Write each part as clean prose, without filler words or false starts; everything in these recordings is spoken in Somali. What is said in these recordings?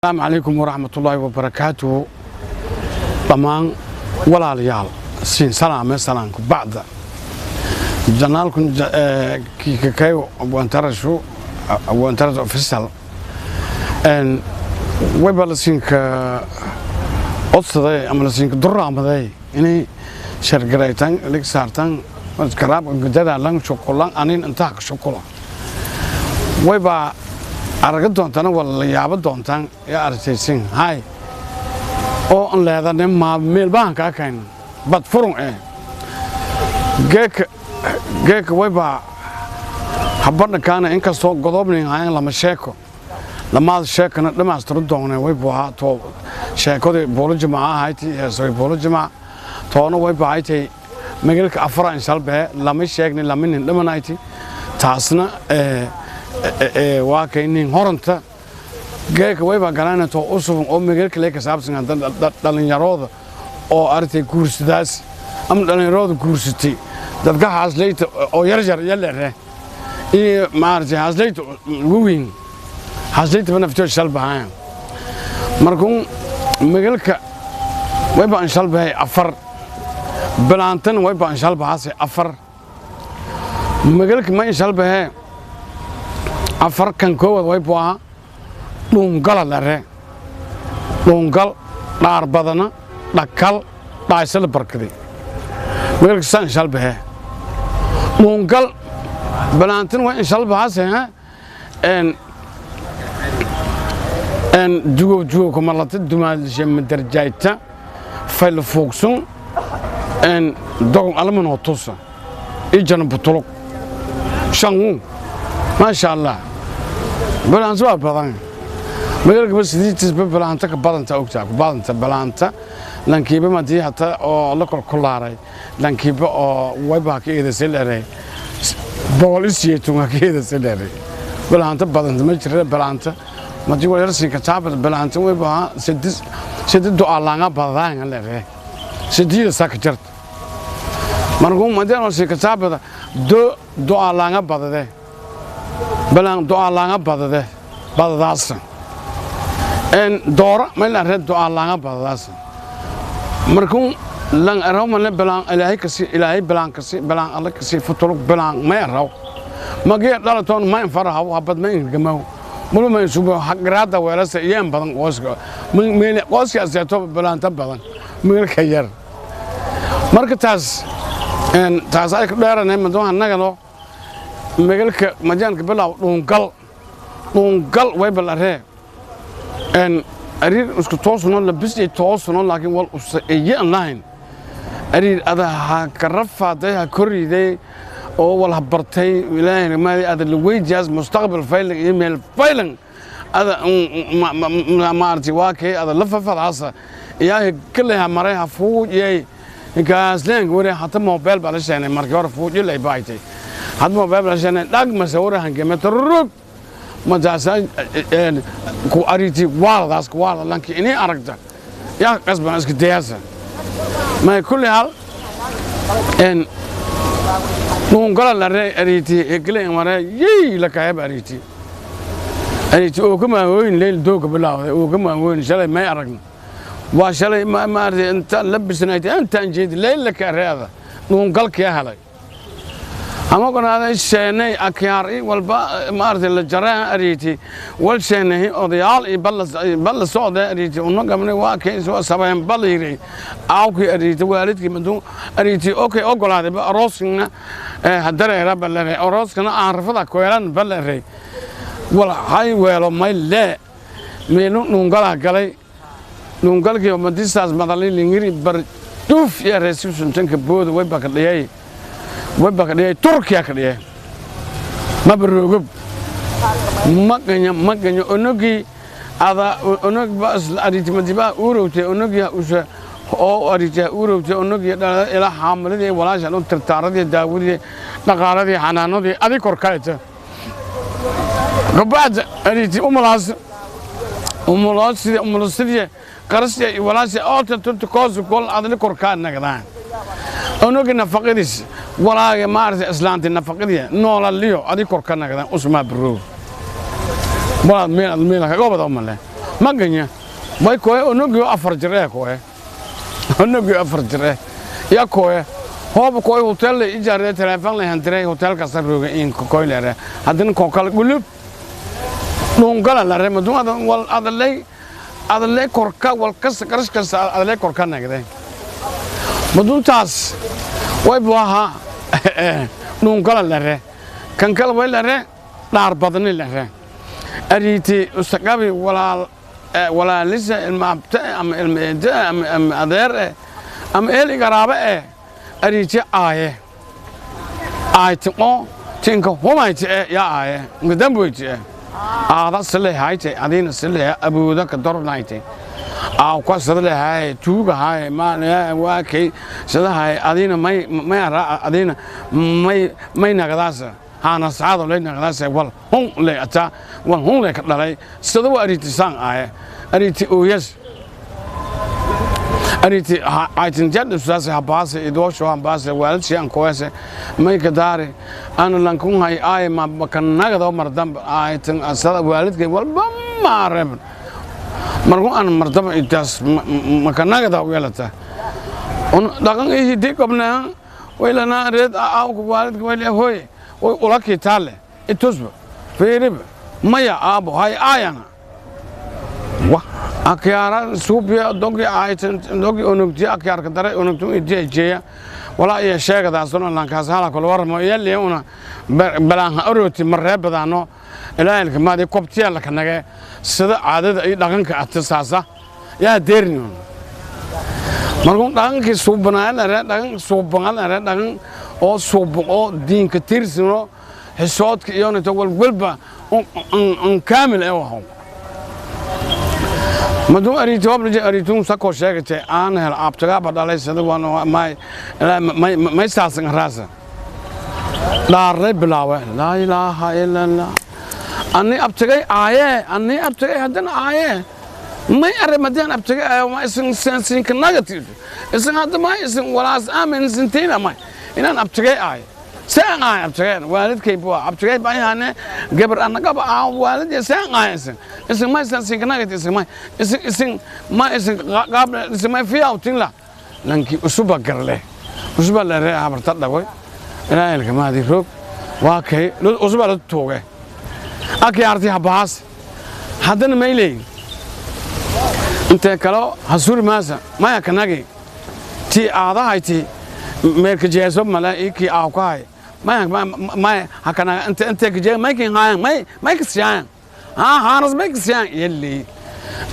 Asalaamu calaykum waraxmatullaahi wabarakaatuhu. Dhammaan walaalayaal, siin salaame salaanku bacda. Janaalkun kiikakayo abwaantarashu, Abwaantaras Official, wayba lasiinka codsaday ama lasiinka duraamaday inay shargaraytan, lig saartan, karaabka dadaalan, shuqulan anin intaa ka shuqula. Wayba araga doontana, waa la yaabo doontaan yaa aragtaysin hay oo an leedane maa meelbahan kaa kayna bad furun geeka geeka. Wayba habadhankaana inkastoo godobnin hayan lama sheeko, lamaad sheekana dhamaystiro doonne. Waybu ahaa too sheekadii buulo jimaca ahayti, heesooy buulo jimac toona wayba haytay magalka afara inshalbehe lama sheegni, lama nin dhimanayti. Taasna waa kay nin horanta geeka. Wayba galanayna too usubun oo magalka lee ka saabsan dhalinyarooda oo aragtay guursadaas ama dhalinyarooda guursatay, dadka haasleyta oo yaryar yalere iyo maaragtay haasleyta waweyn, haasleyta naftoo shalbahayan. Markuun magalka wayba anshalbahay afar bilaantan, wayba anshalbahaase afar magalka ma inshalbahee afar. Kan koowaad waybu ahaa dhuungala lere, dhuungal dhaar badana, dhakal dhaaysala barkaday. Magalka saa inshalbahee dhuungal. Bilaantan way inshalbahaase en jugow jugow kamalata dumaalishe madarjaayta fayl fuugsun en dogon alamanoo tusa ijana butulug shangu. Maasha Allah, bilaanta waa badan magaalkaba sidiitisba bilaanta ka badanta, ogtaa ku badanta bilaanta. Lankiiba madii hata oo la kolkolaaray, lankiiba oo wayba ka eedasay dheray 180 ha ka eedasay dheray. Bilaanta badanta ma jira. Bilaanta madii walyarsinka taabad bilaanta wayba sidis sidid du'aalaanga badadaanga dheray, sidiida saa ka jarta. Markuu madii walsinka taabada do du'aalaanga badade, balaan du'aalaanga badade badadaasa en doora meel arre du'aalaanga badadaasa. Markuu lan araw male balaan Ilaahay kasi, Ilaahay balaan kasi, balaan Alla kasi futulug balaan may araw magee dhalatoon ma infarahaw habad ma ingamaw mulu ma isubo hagraada weelasa iyo in badan qoyska meel qoyska aseeto balaanta badan meelka yar. Marka taas en taas ay ku dheeranay madoo annagano magalka majaanka bilow dhuungal. Dhuungal way balaree en ariir isku toosno, labis iyo toosno, laakiin wal usa iyo aan lahayn ariir ada ha ka rafaaday, ha koriday oo wal ha bartay. Ilaahay maadi ada la weydiyaas mustaqbal faylan iyo meel faylan ada maarti waa kay ada la fafadaasa ilaahay kale ha maray ha fuujiyay gaasleen wari. Hata mobile baa la sheenay, markii hore fuujiyo lay baaytay, had mobile baa la sheenay dhag masawir hangeme tarrug madaasa ku ariti waaladaas waalada lanki inay aragta yaa qasban iska dayaasa. Ma kulli hal en dhuungala la re ariti egle mare yey la kaayb ariti ariti oo kama weyn leel dooga bilaawday oo kama weyn. Shalay may aragna, waa shalay ma maartay inta labisnayd intaan jeedi leel la kareeda dhuungalkii helay ama konaada sheenay akyaar i walba maartay la jaraa ariti wal sheenay odayaal i balla socda ariti una gabnay waa kay soo sabayn bal yiri aawkii ariti waalidkii maduu ariti okay ogolaaday ba arooskana hadareera balare arooskana aan rafada koelan balare wal hay weelo may le meelu dhuungala galay. Dhuungalkii madisaas madalay lingiri bar duuf iyo reesibsuntanka booda way baka dhiyay, way baka dhiyay Turkiya ka dhiyay mabaroogob maganya maganya onogii ada onog ba ariti madiba urowtay onogii usa oo ariti urowtay onogii dhalada ilaa xaamiladii walaasha u tirtaaradii daawadii dhaqaaladii xanaanadii adi korkayta kabacda ariti umalaas umulaasidii umulasidii qarasya iyo walaasha oo tunta koosu kol adli korkaa nagdaan onogi nafaqadiis walaaga maaragtay islaantii nafaqadii noolaliyo adi korka nagdaan usmaa baroow walaad meel meel kaga wada umale. Maganya way kooye onogiyo 4 jir ee kooye onogiyo 4 jir ee ya kooye hooba kooye hotel la ijaaree telefoon la hantiray hotelka sarroga in koylere haddana kookal gulub dhungala la reema dun adan wal adalay adalay korka wal kas qarash kas adalay korka nagday maduntaas way buaha dhungala la re kan kale way la re dhaar badani la re ariiti usaqabi walaal walaalisa ilma abta ama ilma eeda ama adeer ama eel igaraaba ariiti aaye aaytin oo tinka humayti yaa aaye ngadamboyti aada silehaayte adiina sileha abooda ka dornayte aaw ka sidlehaay tuugahaay maa waa kay sidahaay adiina may may ara adiina may may nagadaasa haana saado lay nagadaasa wal hun lay ata wal hun lay ka dhalay sida waa ariiti saan aaye ariiti ooyas ariiti aytin jad usaase habaase idoosho habaase waalidsi aan koyase may ka daare ana lankun hay aaye ma bakanagado mardamba aytin asada waalidkay walba maareb markuu aan mardamba itaas makanagada weelata un dhaqan ihidi qobnaa waylana reed aawku waalidka wayla hooy way ula kitaale itusba fiiriba maya aabo hay aayana wa akyaara suubiya dogi aytan dogi onugti akyaarka dare onugtu idiya jeeya walaa iyo sheegadaasuna lankaas hala kula warmo yalli una balaanha arooti mareebadaano ilaahilka maadi kobtiya la kanage sida caadada iyo dhaqanka atisaasa yaa deerni markuu dhaqankii suubanaa la dhaqan suubanaa la dhaqan oo suuban oo diinka tiirsano xisoodka iyo inta walwalba un kaamil ee waho maduu ariiti hoblaje ariituun sakoo sheegatay aan hel aabtagaaba dhalay sida waan may may may saasan raasa dhaarlay bilaawe laa ilaaha ila allah ani abtagay aaye ani abtagay haddana aaye may arre madaan abtagay aaye ma isin sinka negative isin hadda ma isin walaas aamin isintiina may inaan abtagay aaye saan aaye abtagay waalidkay buu abtagay baa gabar annagaba aa waalid saan aaye isin isin ma isin sinka negative isin ma isin isin ma isin qaab isin ma fiyaa tinla lanki usuba garle usuba la ree habarta dhagoy ilaahilka maadi roog waa kay usuba la tuuge akyaarti habaas haddana mayley intee kalo hasuri maasa maya kanagi ti aadahayti meelka jeeso male ikii aawkahay maya maya hakanaga inte inte kajee maykin haayan may may kasiyaayan haa haanas may kasiyaayan yalley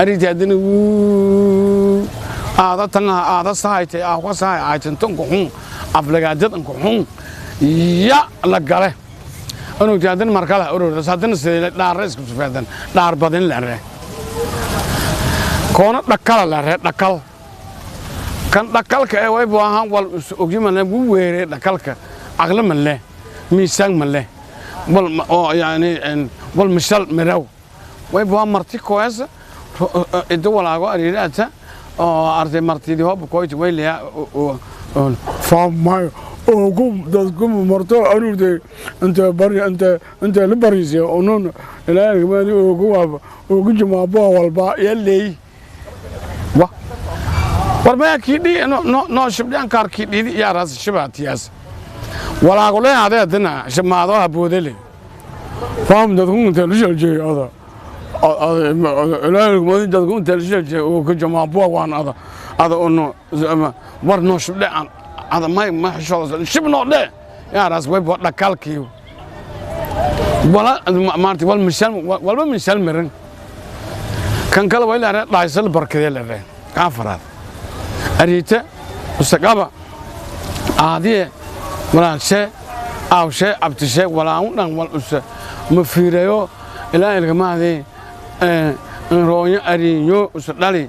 ariti haddana wuu aada tangaha aada sahaytay aawka sahay aytintanku xun aflagaadadanku xun ya la gale unugti haddana markala ururdas haddana sidee dhaarre isku sufeedan dhaar badin lere koona dhakala lere dhakal kan dhakalka ee way baahan wal ogyimale wuu weere dhakalka caqli ma leh miisaan ma leh wal oo yani wal mishal miraw way baa marti koyasa ido walaago ariiraata oo artay martidii hoob koyta way leeya faamayo ugu dadku marto aruurtay inta bari inta inta la bariisay onun ilaahay maadi ugu waa ugu jimaabo walba yalley wa war ma kidhi no no no shibdhan kar kidhi ya ras shibaatiyaas walaago le adeedna shimaado haboodele faam dadku inta la jeey ada ilaahay maadi dadku inta la jeey ugu jimaabo waan ada ada ono war no shibdhan ada may ma xishooda shibno dhe yaa ras way dhakalkii wala maarti wal mishal walba mishal mirin kan kale way leeyahay dhaysal barkadee leeyahay kaafaraad ariita usaqaba aadiye walaalshe aawshe abtishe walaa dhan wal usa ma fiirayo ilaa ilkamaadii roonyo ariinyo usa dhali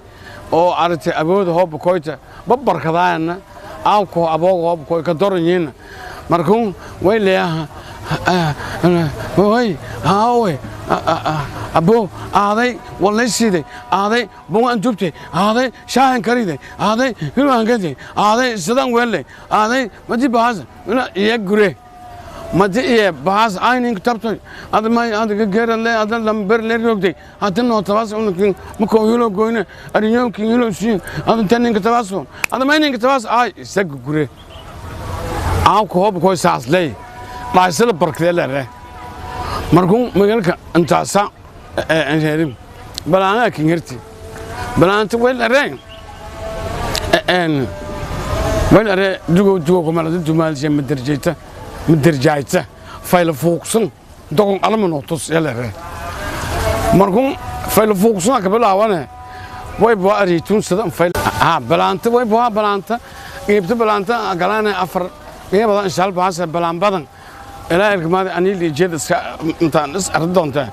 oo aragtay awooda hooba koyta babbarkadaayana aawko abooga hooba koy ka doranyiina markuun way leeyaha way haawe abo aaday walay siiday aaday bungaan tubtay aaday shaahan kariday aaday hilwaan katay aaday sidaan weellay aaday madi bahaasa iya gure Madi iye baas aynin tabtoy ada may ada geerale ada lamber le rogday hada no tabaas unkin mako hilo goyne ariyo kin hilo siin ada tanin ka tabaas ada maynin ka tabaas ay isag gure aan ko hob ko saas ley maasala barkle le markuu magaalka intaasa enjeerim balaana kin hirti balaanta wel areen en wel are dugo dugo ko malada dumaalje madarjeeta madarjaayta fayl fuuqsan dogon alama notos yalare markuu fayl fuuqsan ka bilaawane way baa ariitun sidan fayl ha balaanta way baa balaanta qeybta balaanta galaana afar qeybadan inshaal baas balaan badan ilaa ilmaada ani lijeed iska intaan is arrin doonta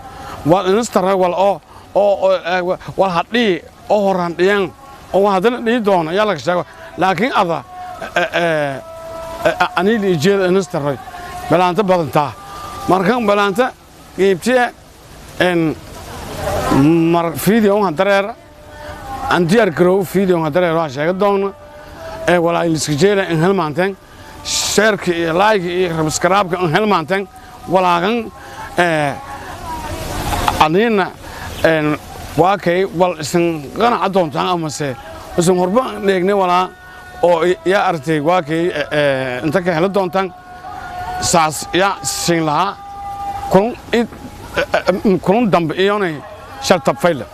waa inistara wal oo oo wal hadii oo horan dhiyan oo hadana dhii doona yaa laga sheego laakiin ada ani lijeed inistara balaanta badantaa markan balaanta qeybtiya en mar video han dareer aan diyaar garow video han dareer waa sheega doona ee walaa iska jeela in helmaanteen sheerka iyo like iyo subscribe-ka in helmaanteen walaagan ee anina en waa kay wal isin qanaca doontaan amase isin horba dheegne walaa oo yaa artay waa kay inta ka heli doontaan saas yaa siin lahaa kulun dambe iyonay shartab fayle.